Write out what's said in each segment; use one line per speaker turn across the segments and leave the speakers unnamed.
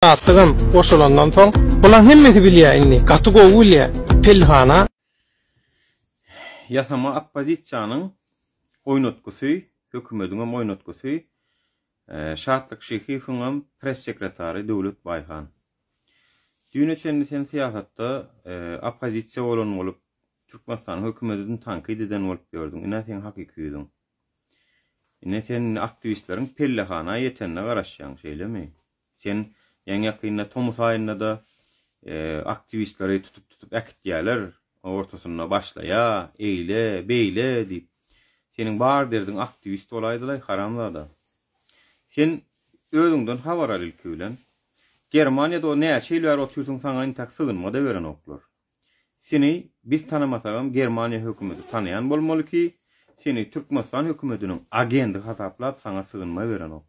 Şatlygam goşulandan soň, bulaň hemmesi bilýä indi, gaty gowy bilýä, pellihana.
Ýasama oppozisiýanyň oýnatgysy, hökümediňem oýnatgysy, Şatlyk Şyhyýewiňem press sekretary Döwlet Baýhan. Düýne çenli sen syýasatda oppozisiýa bolan bolup, Türkmenistanyň hökümedini tankyt eden bolup ýördüň. Ine seň hakyky ýüzüň. Ine sen indi aktiwistleriň pellehana ýetenine garaşýaň, şeýlemi? Sen ýaňy-ýakynda tomus aýynda-da aktiwistleri tutup-tutup äkitýäler, ortasynda başlaýa, eýle, beýle diýip. Seniň bar derdiň aktiwist bolaýdylaý, haramzada. Sen özüňden habar al ilki bilen. Germaniýada o näçe ýyl bäri otyrsyň saňa intäk sygynma-da berenoklar. Seni biz tanamasagam Germaniýa hökümeti tanaýan bolmaly ki, seni Türkmenistan hökümetiniň agendi hasaplap saňa sygynma berenok.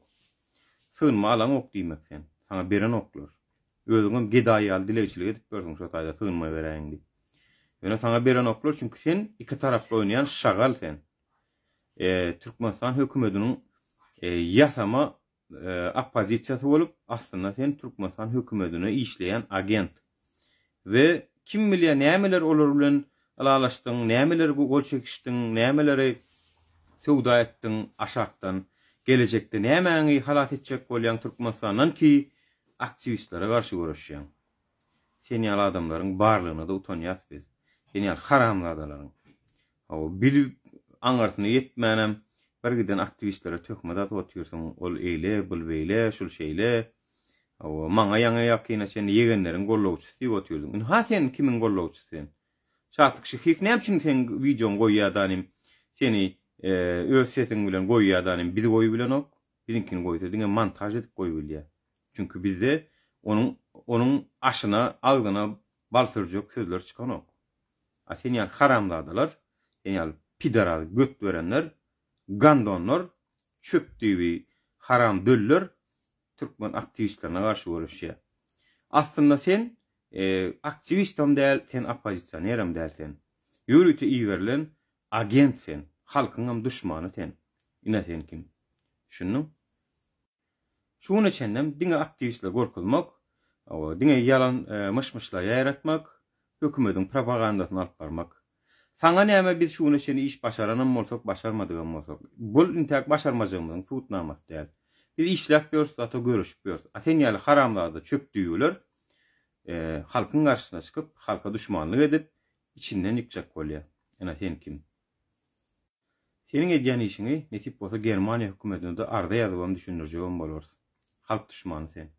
Sygynma alaňok diýmek sen. Saňa berenoklar. Özüňem gedaý ýaly dilegçilik edip ýörsüň şo taýda sygynma beräýiň diýip. Ýöne saňa berenoklar çünki sen iki taraply oýnaýan şagal sen. Türkmenistan hökümetiniň ýasama oppozisiýasy bolup, aslynda sen Türkmenistan hökümedine işleýän agent. We kim bilýär nämeler olar bilen ylalaşdyň, nämeleri gol çekişdiň, nämeleri söwda etdiň aşakdan. Gelejekde nämäňi halas etjek bolýaň Türkmenistandan ki aktiwistlere garşy göreşýäň. Sen ýaly adamlaryň barlygyna-da utanýas biz. Sen ýaly haramzadalaryň. Hawa, bilip, aňyrsyna ýetmänem bir giden aktiwistlere töhmet atyp otyrsyň, ol eýle, bul beýle, şul şeýle. Hawa, maňa ýaňy ýakyna çenli ýegenleriň gollawçysy diýip otyrdyň. Ynha sen kimiň gollawçysy sen? Şatlyk Şyhyýew näme üçin seň wideoňy goýýar danym, seni öz sesiň bilen goýýar danym, bizi goýubilenok? Biziňkini goýsa diňe montaž edip goýubilýär. Çünki bizde onuň onuň aşyna, agzyna bal sürjek sözler çykanok. A sen ýaly haramzadalar, sen ýaly pidaraz göt berenler, gandonlar, çöp düýbi haram döller türkmen aktiwistlerine garşy göreşýär. Aslynda sen aktiwistam däl, sen oppozisionerem däl sen. Ýörite iberilen agent sen, halkyňam duşmany sen. Ine sen kim. Düşündiň? Şu güne çenlem diňe aktiwistleri gorkuzmak, diňe ýalan myş-myşlar ýaýratmak, hökümediň propagandasyny alyp barmak. Saňa näme biz şu güne çenli iş başaranam bolsak, başarmadygam bolsak. Bul intäk başarmajagymyzyň subutnamasy däl. Biz işläp ýörüs, zato göreşip ýörüs. A sen ýaly haramzada çöp düýeler halkyň garşysyna çykyp, halka duşmanlyk edip, içinden ýykjak bolýar. Ine sen kim? Seniň edýän işiňi nesip bolsa Germaniýa hökümetine-de arza ýazybam düşündirjegem bolarys. Halk duşmany sen.